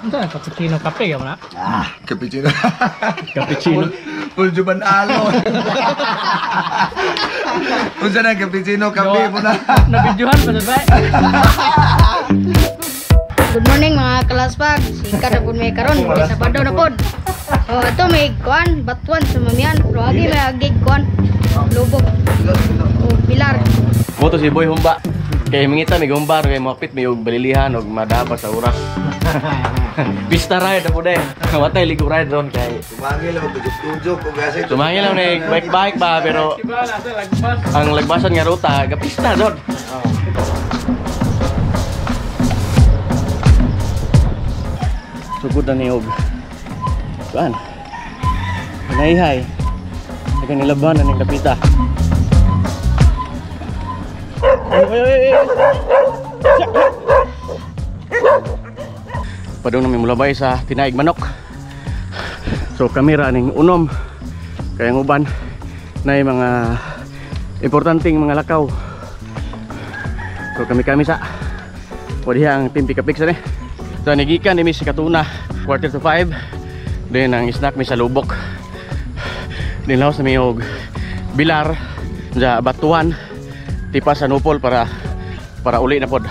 Unsa cappuccino kape ka na? Ah, cappuccino. Cappuccino. Puljo banalo. Unsa na cappuccino kape mo na. Nabidyohan pa sa bay. Good morning mga kalaspag. Sika na pud may karon, may Sabado na pod. Oh, ato may kuan, batuan sa mamiyan. Pero agi may agig kuan. Lubog. Oh, Pilar. Moto si Boy Humba. Kay mingita may humba kay moapit may og balilihan og madapa sa oras. Pista ride na po de. Watay ligo ride ron kay. Tumangil lang tujuk-tujuk kung gasi. Tumangil lang ni bike-bike ba pero lagpas. Ang lagbasan nga ruta gapista jud. Sugod na ni og kuan. Panayhay. Daghang nilaban na ning dapita. Oy, oy, oy, oy. Padung nami mulabay sa tinaig manok. So kamera ning unom kaya ang uban na yung mga importanteng mga lakaw. So kami-kami sa pwede ang team pick up ni. So nigikan ni si Katuna 4:45. Then ang snack mi sa Lubok. Then laos na mi og Bilar sa Batuan tipa sa Nupol para uli na pod.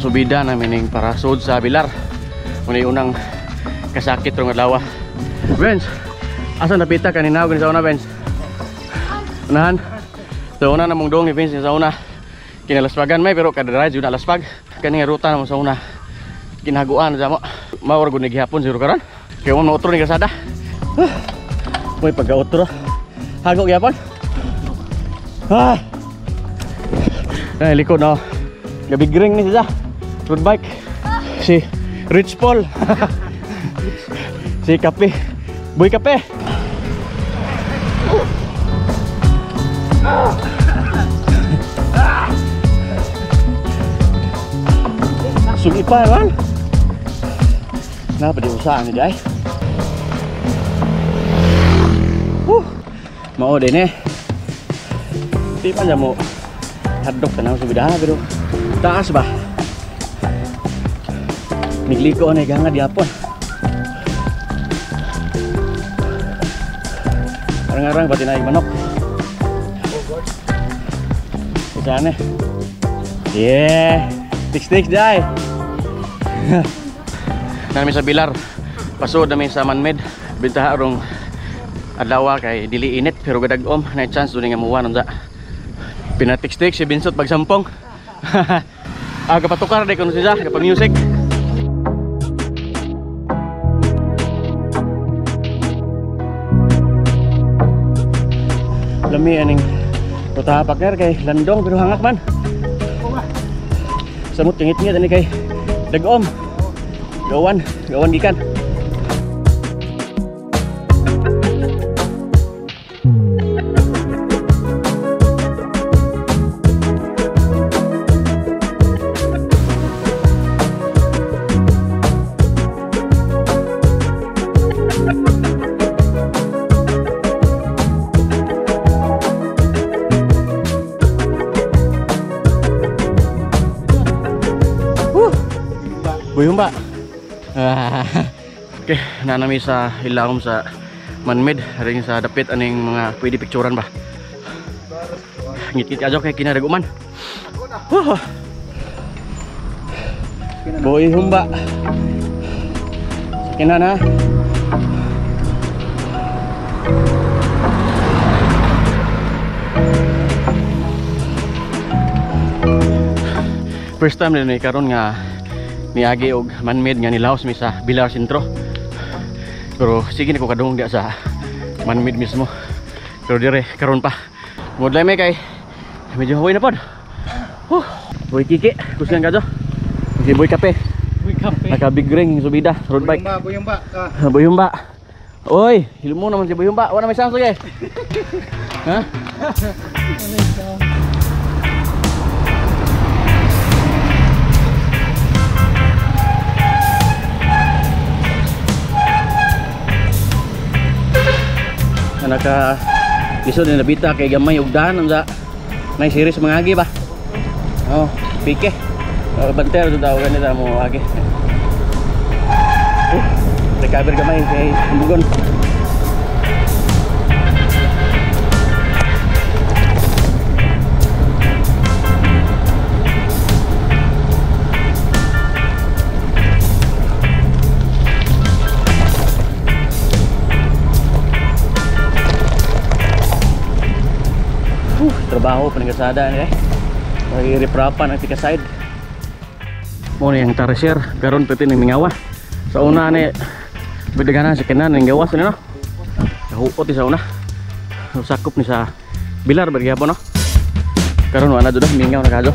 Subida namin ning para sud sa Bilar. Muna yung unang kasakit rong adlaw. Benz, asa napita kanina og sa una, Benz? Unahan. So una namong dong ni Vince sa una. Kinalaspagan may pero kada ride jud na laspag. Kani nga ruta namo sa una. Ginaguan sa mo. Mao ra gud ni gihapon siguro karon. Kay mo otro ni kalsada. Moy pagka-otro. Hago gihapon. Ah. Ay likod no. Gabigring ni siya. Road bike. Si Rich Paul. Si Kape. Boy Kape. Sugi pa man. Napa di usaha ni day. Mao din eh. Di pa mo hadlok tanaw sa bidaha pero taas ba? Nigliko na ganga diapon. Arang-arang pati na manok. Saan eh? Yeah, tiks-tiks day. Nami sa Bilar. Pasod nami sa Manmed. Bintaha rong adlaw kay dili init pero gadag-om na chance duni nga muwa unsa. Pinatiks-tiks si Vincent pagsampong. Ah, kapatukar day kuno siya, kapa music. Lami aning rutaha partner kay landong pero hangak man. Samot ngit-ngit ani kay dagom. Gawan, gawan gikan. Buyumba. Okay, nanami sa ilawom sa Manmed, ring sa dapit aning mga pwede picturean ba. Ngit-ngit ajo kay kinaraguman. Boy Humba. Sakina na. First time din ni karon nga niagi og Manmed nga nilaos mi sa Bilar Sentro. Pero sige ni ko kadungog dia sa Manmed mismo. Pero dire karon pa. Mudlay may kay medyo huwi na pod. Huh. Boy Kiki, kusgan ka jo. Si Boy Kape. Boy Kape. Naka big ring subida road bike. Boy Humba. Boy Humba. Oy, hilmo naman si Boy Humba. Wala may chance lagi. Ha? Naka lisod na nabita kay gamay og daan unsa. May series mga agi ba? Oh, pike. Banter do daw ganita mo agi. Recover gamay kay bugon. Trabaho paningkasada ni eh. Magiriprapan ang tika side. Mo ni ang tareser karon pwede ning mingawa. Sa una ni bidagana sa kanan ning gawas ni no. Kahuot ni sa una. Sakop ni sa Bilar ba gyapon no. Karon wala jud mingaw na kadto.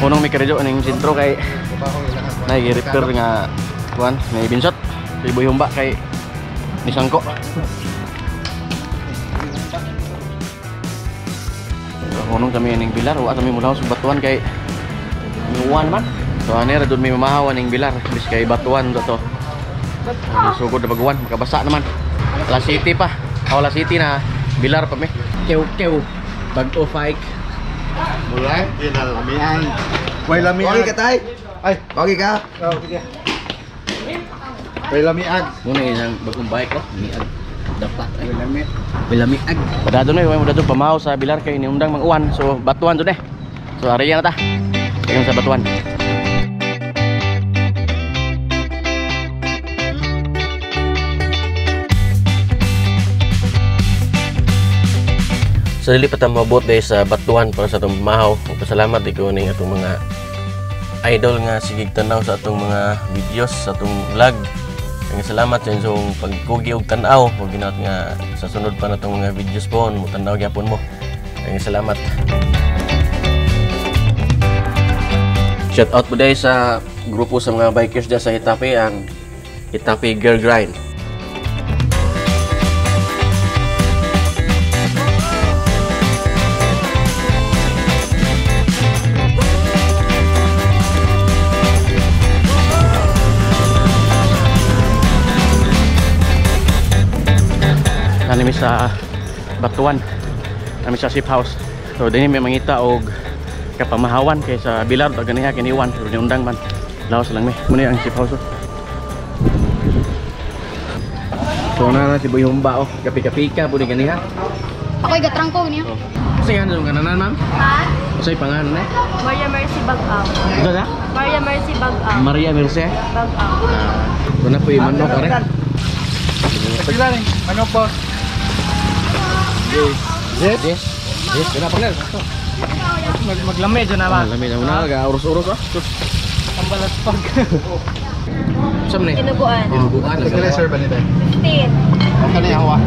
Punong may karidyo ning sentro kay nag-repair nga kuan may binsot riboy humba kay nisangko. Punong kami ning Bilar, wa kami mulaw sa Batuan kay miuwan man. So ani ra dud may mamahaw ning Bilar bis kay Batuan do to. Sugod na baguan, makabasa naman. La City pa. Oh, La City na Bilar pa mi. Kew-kew bag-o fike. Mulai kinalamian. Way lamian. Okay ka tay? Ay, Okay ka? Oh, sige. Way lamian. Muna isang bagong bike oh, miag. Dapat ay. Way Bilamiag. Padado na, way mo dadto pamahaw sa Bilar kay niundang mang-uwan. So Batuan jud eh. So ariya na ta. Ingon sa Batuan. So dili pa ta moabot dahil sa Batuan para sa atong pamahaw. Magpasalamat di ko ning atong mga idol nga sige tanaw sa atong mga videos, sa atong vlog. Ang salamat sa inyong pagkugi og tan-aw ug ginaot nga sa sunod pa natong mga videos po mo tan-aw gyapon mo. Ang salamat. Shout out po dahil sa grupo sa mga bikers dyan sa Getafe, ang Getafe Girl Grind. Nami sa Batuan, nami sa ship house. So dinhi may mangita og kapamahawan kay sa Bilar og ganiha kiniwan so niundang man. Laos lang mi. Muna ang ship house. So na na si Boy Humba oh, kapi-kapika pud ni ganiha. Ako'y gatrangko niya. Oh. Unsay ngalan kananan ma'am? Ha? Unsay pangalan eh? Maria Mercy Bagao. Unsa sa? Maria Mercy Bagao. Maria Mercy. Bagao. So na po yung manok are. Pila ni? Ano po? Yes. Yes. Yes, kana pa. Maglami dyan na ba? Lami na una ga urus-urus ah. Sus. Ang balaspag. Sa man eh? Tinuguan. Tinuguan. Pagkala sir ba nito? 15. Okay na hawa.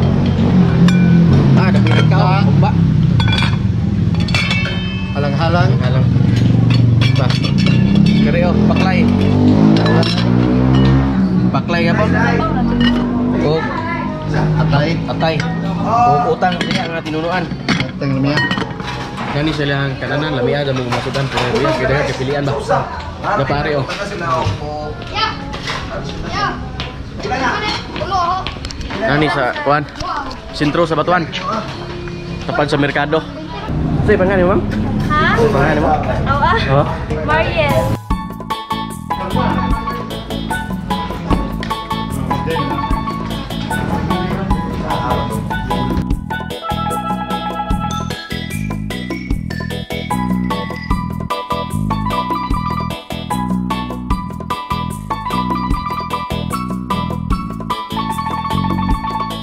Ah, dapit ka. Humba. Halang-halang. Halang. Ba. Kare oh, baklay. Baklay ka po. Og Atay. atay. Og utang niya nga tinunuan. Atang lamian. Kani sila ang kananan lamia da mo masudan pero biya gid ka pilian ba. Na pare oh. Ya. Ya. Nani sa kuan. Sentro sa Batuan. Tapad sa merkado. Say pangalan mo, ma'am? Ha? Pangalan mo? Oo ah. Oh. Mariel.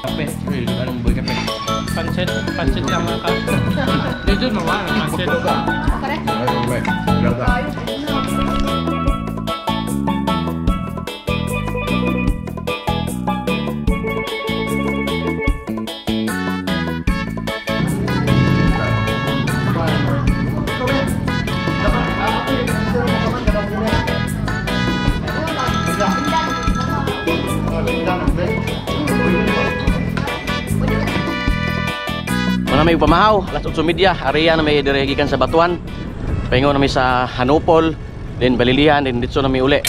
Kape. Uy, anong boy kape? Pansit. Pansit lang mga ka. Dito naman, pansit. Pare. Grabe. Nami pamahaw, alas 8:30, area na may dire gikan sa Batuan. Paingon nami sa Hanupol, then Balilihan, then didto nami uli.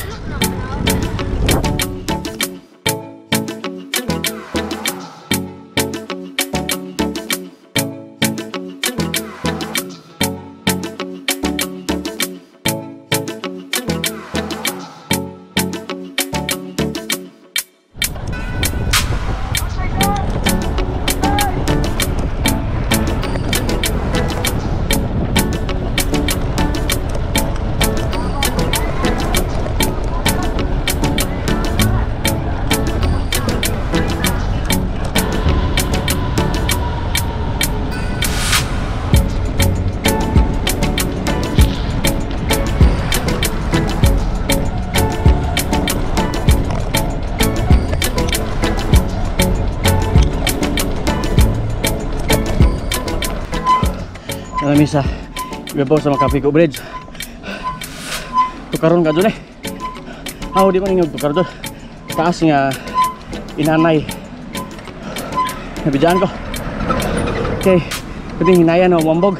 Kami sa ibabaw sa Makapiko Bridge. Tukaron ka dun eh. Aw, di man ingog tukar dun. Taas nga inanay. Nabidyan ko. Okay, pwede hinayan o wambog.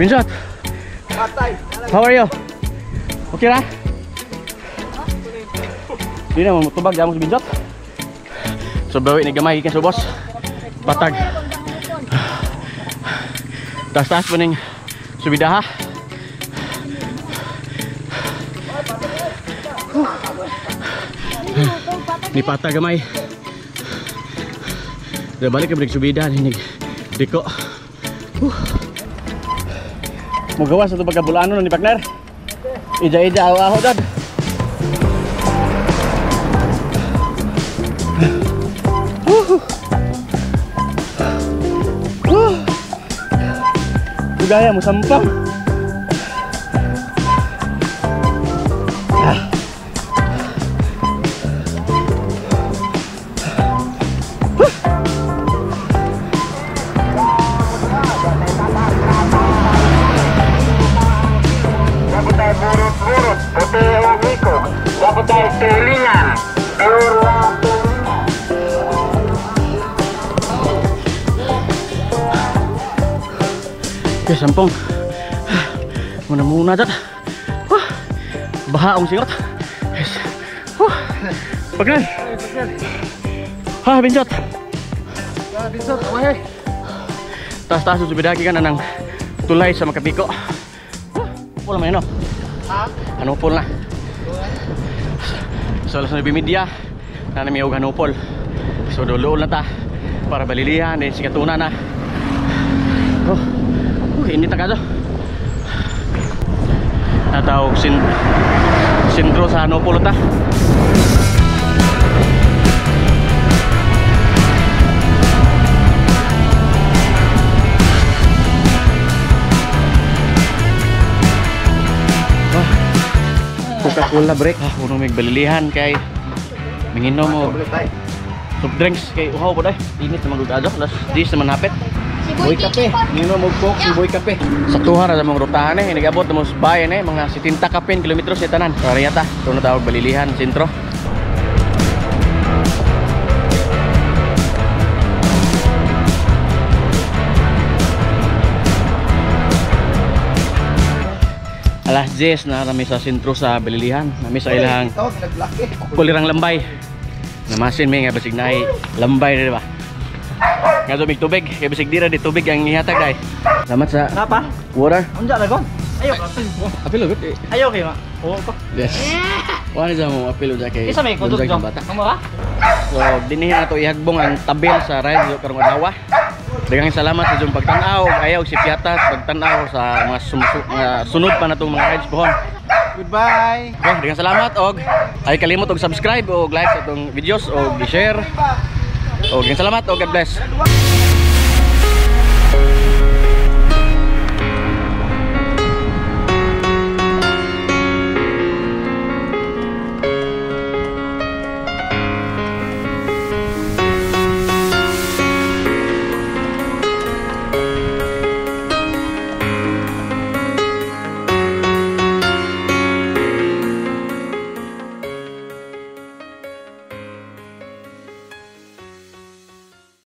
Vincent, how are you? Okay ra? Di na mo tubag jamo si Vincent. So bawi ni gamay gikan sa boss. Patag. Taas-taas pa ning subidaha. Ni patag gamay. Balik ka balik subida ni diko. Mugawa sa itong pagkabulano ni partner. Ija-ija aho-aho dad. Gaya mo sampang. Okay, sampung. Muna-muna dyan. Wah, baha ang singot. Yes. Wah. Pagnan. Ha, Binsot. Binsot, wahe. Taas-taas yung subidagi ka na ng tulay sa Makapiko. Wala man yun, no? Hanupol na. So, alas 9:30, na nami og Hanupol. So, duluol na ta para balilihan, then sikatuna na. Oh. Init na kaso. Natawag sentro sa Hanupol ta. Coca-Cola break. Puno may balilihan kay minginom og soft drinks kay uhaw po dai. Init naman gud adto. Alas 10 naman hapit. Boy kape, nginom og Coke, si Boy kape. Saktuhan ra sa mong rutahan eh, nag-abot na mo sa bayan eh, mga 70 kapin kilometro sa tanan. Kaya ta, ito na tawag balilihan sentro. Alas 10 na kami sa sentro sa Balilihan. Nami sa ilang kulirang lambay. Namasin may nga basig na lambay na diba? Nga tumig tubig, kaya basig dira di tubig ang ihatag ay. Salamat sa Napa? Water. Unja na gon? Ayo. Apil ugot eh. Ayo kay ma. Oo ko. Yes. Wala sa mo apil uja kay. Isa may kudot Gonzaga jong. bata. Amo ka? So dinhi na to ihagbong ang tabil sa ride karong adlaw. Daghang salamat sa inyong pagtan-aw, ayaw si Piatas pagtan-aw sa mga sunod pa natong mga rides pohon. Goodbye. Okay, daghang salamat og ay kalimot og subscribe og like sa atong videos og i-share. Og daghang salamat og God bless.